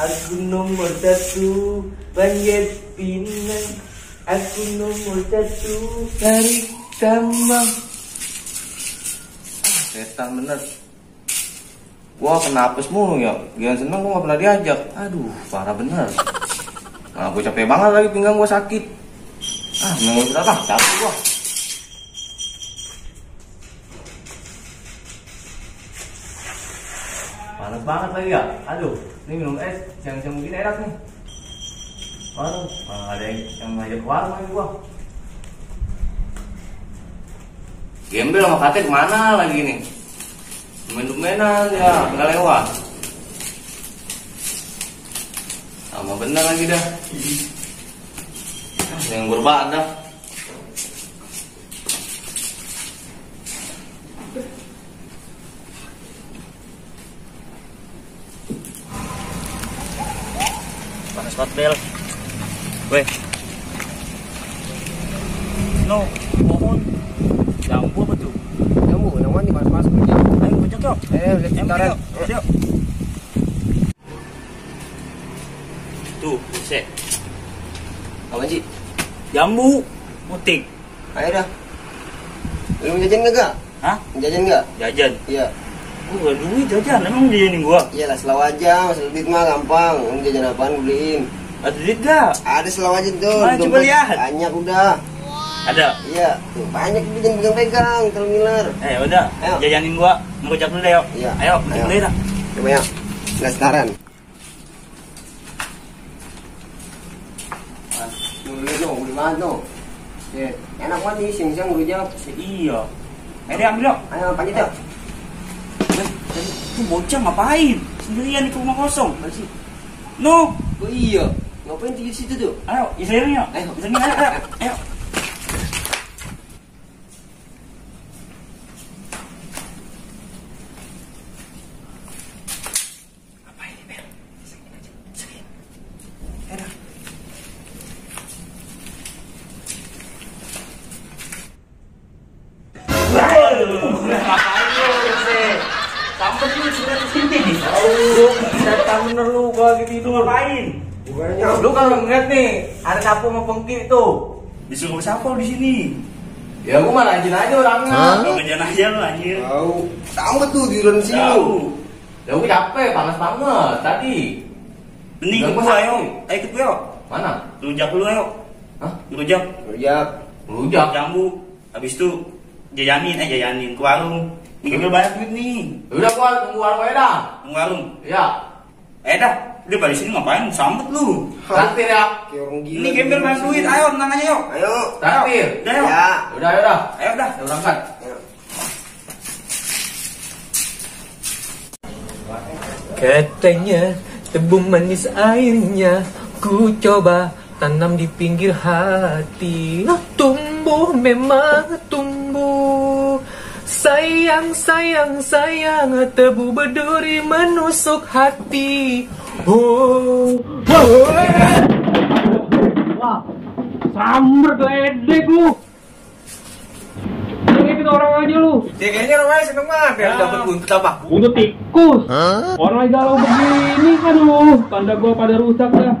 Aku nomor 1 Banjar Pinang. Aku nomor 1 dari Kambang. Setan bener. Gua kena apes mulu ya. Jangan seneng gua gak pernah diajak. Aduh, parah bener. Nah, gua capek banget lagi, pinggang gua sakit. Minum berapa? Capek gua. Panas banget lagi ya. Aduh, ini minum es siang-siang begini enak nih. Waduh, ada yang ngajak ke warung lagi gua. Gembel sama kakek kemana lagi nih? Domen-domenan ya, nggak lewat. Sama bener lagi dah. Yang berbadan. Panas banget bel. Weh. No, pohon. Jambu apa tuh? Jambu, yang mana masuk kerja? Ayo ngajak yuk. Lihat sekarang. Yuk. Tuh, buset. Apa sih? Jambu, mutik. Ayo dah. Lu jajan enggak? Hah? Jajan enggak? Jajan. Iya. Gua gak duit jajan, emang jajanin gua. Iyalah selaw aja, masalah duit mah gampang. Lu jajan apaan gua beliin? Ada duit gak? Ada selaw aja tuh. Mana, coba lihat. Banyak udah. Ada. Iya, tuh banyak jangan pegang-pegang, kalau ngiler. Udah, Ayo. jajanin gua. Ngocak dulu deh, yuk. Iya. Ayo, ngocak dulu dah. Coba ya. Nascaran. Dulu dong, beli mana tuh? Enak banget nih, siang-siang rujak. Iya. Deh ambil yuk. Ayo, panjat yuk. Itu bocah ngapain? Sendirian di rumah kosong. Masih. No. Oh iya. Ngapain di situ tuh? Ayo, iseng yuk. Ayo. Iseng ayo. Ayo. Ngapain lu sih? Sampai lu sudah di sini nih. Setan bener lu gua lagi tidur. Ngapain? Bukannya Lu kalau ngeliat nih, ada sapu sama pengki tuh. Disuruh sapu di sini. Ya gua mah rajin aja orangnya. Lu ngejan aja lu anjir. tahu. Tahu tuh di dalam sini lu. Tahu. Ya gua capek, panas banget tadi. Mending Gak ikut gua ayo. Ayo ikut gua yuk. Mana? Rujak dulu ayo. Hah? Rujak. Rujak. Rujak jambu. Habis itu jajanin ke warung. Ngambil banyak duit nih. Udah gua tunggu warung aja dah. Ke warung. Iya. Dah, udah balik sini ngapain? Sambet lu. Traktir ya. Kayak orang gila. Ini gembel main duit, ayo tenang aja yuk. Ayo. Traktir. Udah yuk. Ya. Udah ayo dah. Ayo dah. Udah berangkat. Ayo. Katanya tebu manis airnya, ku coba tanam di pinggir hati. Tumbuh memang tumbuh. Sayang, sayang, sayang, tebu berduri menusuk hati. Oh, wah, samber geledek lu. Ngipin orang aja lu. Ya kayaknya orangnya seneng banget ya dapat buntut apa? Buntut tikus. Orang lagi galau begini, aduh, tanda gua pada rusak dah.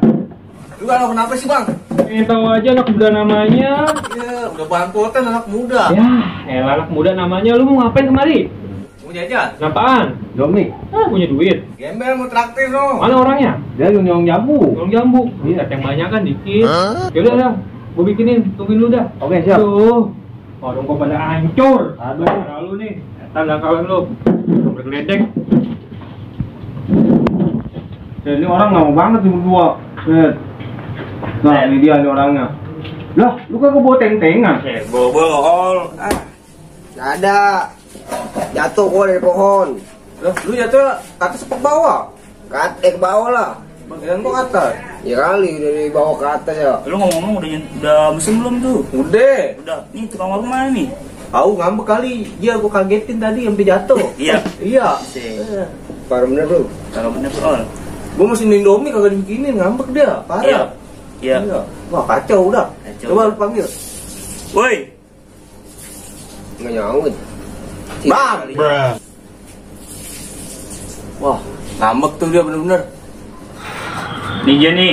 Lu kalau kenapa sih bang? Pengen tahu aja anak muda namanya. Ya udah bangkotan anak muda. Ya, anak muda namanya. Lu mau ngapain kemari? Mau jajan? Apaan? Domik. Punya duit. Gembel mau traktir dong. Mana orangnya? Dia nyong jambu. Tolong jambu. Iya, yang banyak kan dikit. Yaudah dah, gua bikinin. Tungguin lu dah. Oke, siap. Tuh. Warung gua pada hancur. Aduh. Lalu nih, tanda kawan lu. Bergeledek. Jadi orang lama banget nih berdua. Set. Nah, ini dia nih orangnya. Lah, lu kagak bawa tentengan? Bol. Gak ada. Jatuh gua dari pohon. Loh, lu jatuh ke atas apa ke bawah? Ke bawah lah. Bagian gua ke atas. Ya kali dari bawah ke atas ya. Lu ngomong-ngomong udah mesen belum tuh? Udah. Udah. Nih tukang warung mana nih? Tahu ngambek kali. Dia gua kagetin tadi sampai jatuh. Iya. Iya. Parah bener tuh. Kalau bener tuh. Gua mesin Indomie kagak dibikinin, ngambek dia. Parah. Iya. Wah, kacau udah. Kacau. Coba lu panggil. Woi. Nggak nyaut. Bang. Wah, ngambek tuh dia bener-bener. Nih dia nih.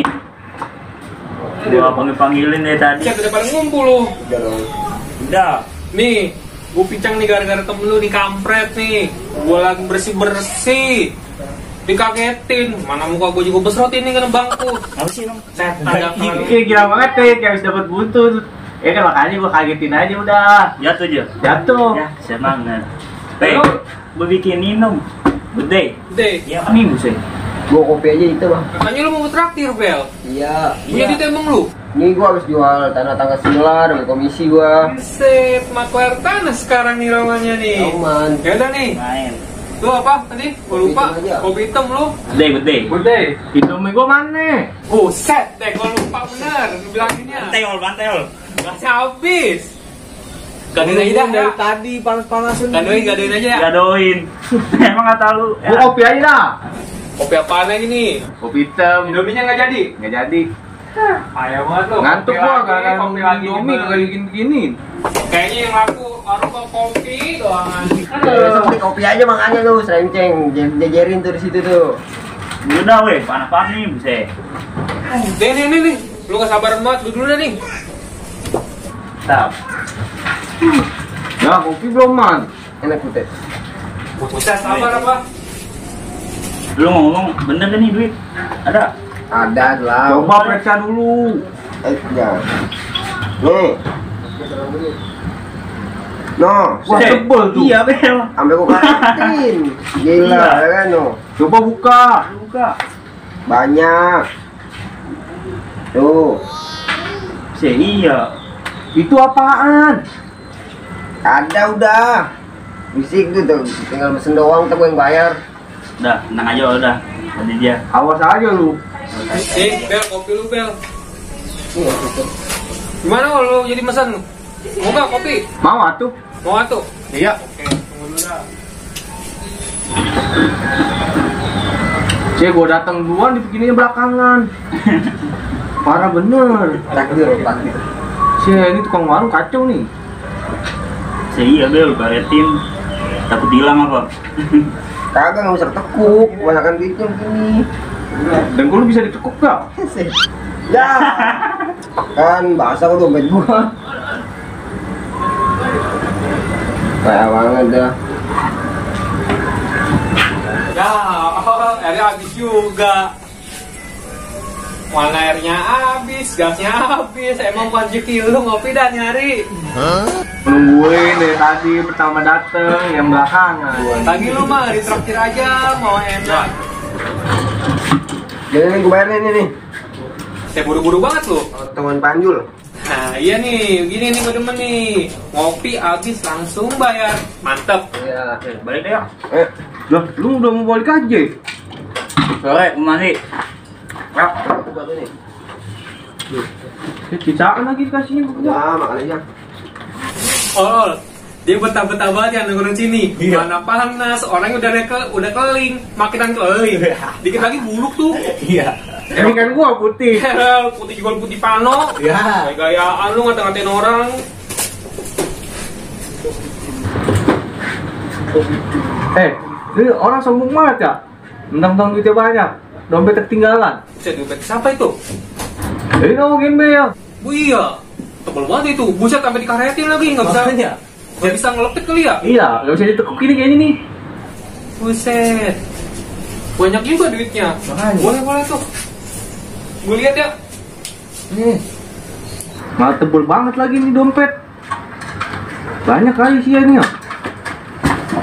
Gua panggilin dari tadi. Cek udah pada ngumpul lu. Udah dong. Udah. Nih, gue pincang nih gara-gara temen lu nih kampret nih. Gue lagi bersih-bersih. Dikagetin, mana muka gue juga besrot ini kena bangku. Apa sih Bang? Setan Kayak gila banget deh, kayak habis dapat buntut. Ya kan makanya gua kagetin aja udah. Jatuh aja. Jatuh. Ya, semangat. Gue bikin minum. Gede. Deh, Ya, nih buset. Gua kopi aja itu bang. katanya lu mau traktir, Bel. Iya. Punya duit emang lu? Nih gua habis jual tanah tangga sebelah dengan komisi gua. Set, maklar tanah sekarang nih rawannya nih. Aman. Ya udah nih. Main. Lu apa tadi? Gua lupa. Kopi hitam aja. Kopi hitam lu. Gede. Udah, Indomie gua mana? Buset deh, gua lupa bener. Lu bilanginnya. Bantai. Masih habis. Gadoin aja dah ya. Dari tadi panas-panasin. Gadoin aja ya. Gadoin. Emang nggak tahu. Gua kopi aja dah. Kopi apaan lagi nih? Kopi hitam. Indominya nggak jadi? Nggak jadi. Ayam banget lu. Ngantuk Kopi gua lagi, gara-gara kopi lagi Indomie gimana? kagak begini. Kayaknya yang laku warung kok kopi doang anjing. Besok beli kopi aja makanya lu, serenceng, jajarin tuh di situ tuh. Udah weh, panas nih buset. Nih. Lu gak sabaran banget, lu dulu dah nih. Tap. Ya, kopi belum man. Enak putih. Bisa sabar apa? Lu ngomong bener gak nih duit? Ada? Ada lah. Coba periksa dulu. Jangan. Nih. No, Wah, tebel tuh. Iya, Bel. sampai gua karetin. Gila, Iya. ya kan no. Coba buka. Banyak. Tuh, Iya. Itu apaan? ada udah. Bisik tuh, tinggal pesen doang, kita yang bayar. Udah, tenang aja udah. Tadi dia. Awas aja lu. Bel, kopi lu, Bel. Nih, tutup. Gimana lu jadi mesen? Mau gak kopi? Mau atuh? Mau atuh? Iya. Oke, tunggu dulu dah. Gua datang duluan dibikininya belakangan. Parah bener. Takdir. Ini tukang warung kacau nih. Iya, Bel, baretin. Takut hilang apa? Kagak nggak usah tekuk, kebanyakan gitu begini. Dan gua lu bisa ditekuk gak? Ya, kan bahasa gua dompet gua. Kayak banget dah. Ya, airnya habis juga. Mana airnya habis, gasnya habis. Emang bukan rezeki lu ngopi dah nyari. Nungguin dari tadi pertama dateng yang belakangan. Lagi lu mah ditraktir aja, mau enak. Jadi nih gua bayar nih. Saya buru-buru banget lu. Teman Panjul. Nah iya nih, gini nih gue demen nih. Ngopi habis langsung bayar. Mantep. Iya. Balik deh ya. Lah, lu udah mau balik aja? Sore, kemari. Ya, coba tuh nih. Cicaan lagi kasihnya Ya, makan aja. Oh, dia betah-betah banget ya nongkrong sini. Mana panas, orangnya udah keling, makinan keling. Dikit lagi buluk tuh. Iya. Ini kan gua putih. Putih juga putih pano. Ya. Gayaan lu ngata-ngatain orang. Ini orang sombong banget ya. Mentang-mentang duitnya banyak, dompet ketinggalan. Buset, dompet siapa itu? Ini kamu gembel. Oh iya, tebel banget itu. Buset, sampai dikaretin lagi, nggak bisa. Makanya. Nggak bisa ngelepit kali ya? Iya, nggak bisa ditekuk ini kayaknya nih. Buset, banyak juga duitnya. Makanya. Boleh tuh. Gue lihat ya. Nih. Malah tebel banget lagi nih dompet. Banyak kali sih ini ya.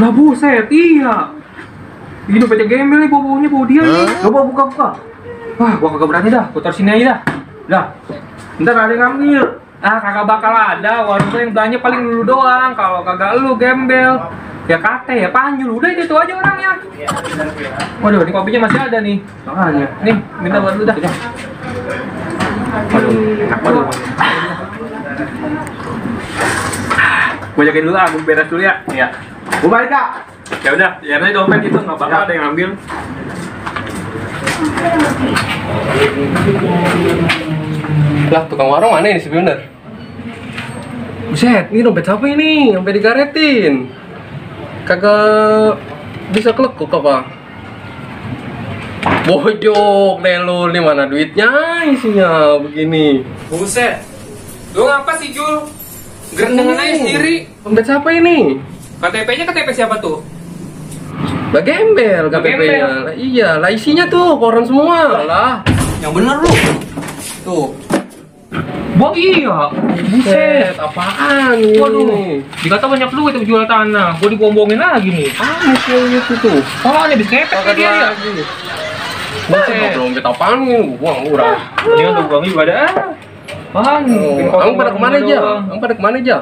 Lah buset, iya. Ini dompetnya gembel nih, bau-baunya bau dia nih. Coba buka-buka. Wah, gua kagak berani dah. Gua taruh sini aja dah. Dah. Ntar ada yang ngambil. Ah, kagak bakal ada. Warung yang belanja paling lu doang. Kalau kagak lu gembel. Ya kate ya Panjul. Udah itu aja orangnya. Waduh, ini kopinya masih ada nih. Makanya. Nih, minta buat lu dah. Waduh, enak waduh. Gue jagain dulu, gue beres dulu ya. Iya. Gua balik Kak. Ya udah, ya nanti dompet itu nggak bakal ada yang ambil. Lah, tukang warung mana ini sebenarnya? Buset, ini dompet siapa ini? Sampai digaretin. Kagak bisa kelekuk apa? Bojok deh lu, nih mana duitnya isinya begini. Buset. Lu ngapa sih, Jul? Gerendengan aja sendiri. Dompet siapa ini? KTP-nya KTP siapa tuh? Lah gembel KTP-nya. Iya, lah isinya tuh koran semua lah. Yang bener lu. Tuh. Wah iya. Buset, apaan ini? Waduh, dikata banyak duit itu jual tanah. Gua dibombongin lagi nih. Musuh itu tuh. Oh, ini habis ngepet nih dia ya. Buset, dompet apaan ini? Buang murah. Mendingan tuh buang juga ada. Apaan? Kamu pada kemana aja? Kamu pada kemana aja?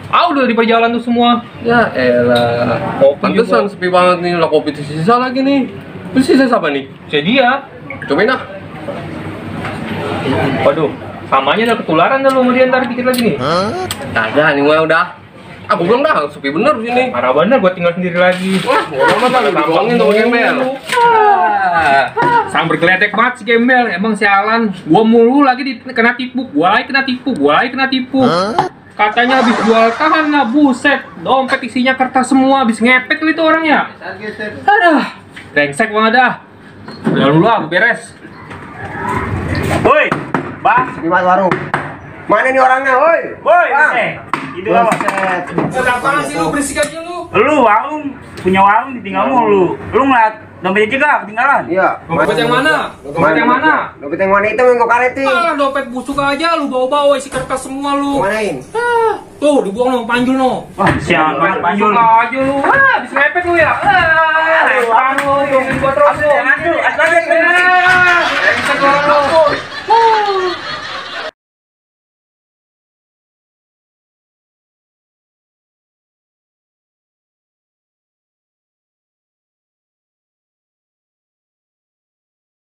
Ah, udah di perjalanan tuh semua. Ya elah. Pantesan sepi banget nih, lah kopi sisa lagi nih. Terus sisa siapa nih? Saya dia. Cobain ah. Waduh, samanya udah ketularan dah lu sama dia ntar dikit lagi nih. Kagak nih gua udah. Aku bilang dah, sepi bener sini. Parah bener, gua tinggal sendiri lagi. Wah, ngomong apa lu dibohongin tuh gembel. Sang bergeledek banget si gembel, emang sialan. Gua mulu lagi kena tipu, gua lagi kena tipu, gua lagi kena tipu. Katanya habis jual tanah, buset. Dompet isinya kertas semua, habis ngepet itu orangnya. Aduh, brengsek banget dah. Udah dulu aku beres. Woi, Bang. Di mana warung? Mana nih orangnya, woi? Woi, Bang. itu apa? Kenapa sih lu berisik aja lu? Lu warung punya warung ditinggal mulu. Lu ngeliat dompetnya juga ketinggalan. Iya. Dompet yang mana? Dompet yang mana? Dompet yang mana itu yang kau karetin? Ah, dompet busuk aja lu bawa-bawa isi kertas semua lu. Manain? Tuh, dibuang no, panjul no. Wah, siang banget panjul. Busuk aja lu. Ah, habis ngepet lu ya. Ah, lu, dongin gua terus lu. Jangan tuh, astaga. Brengsek lu.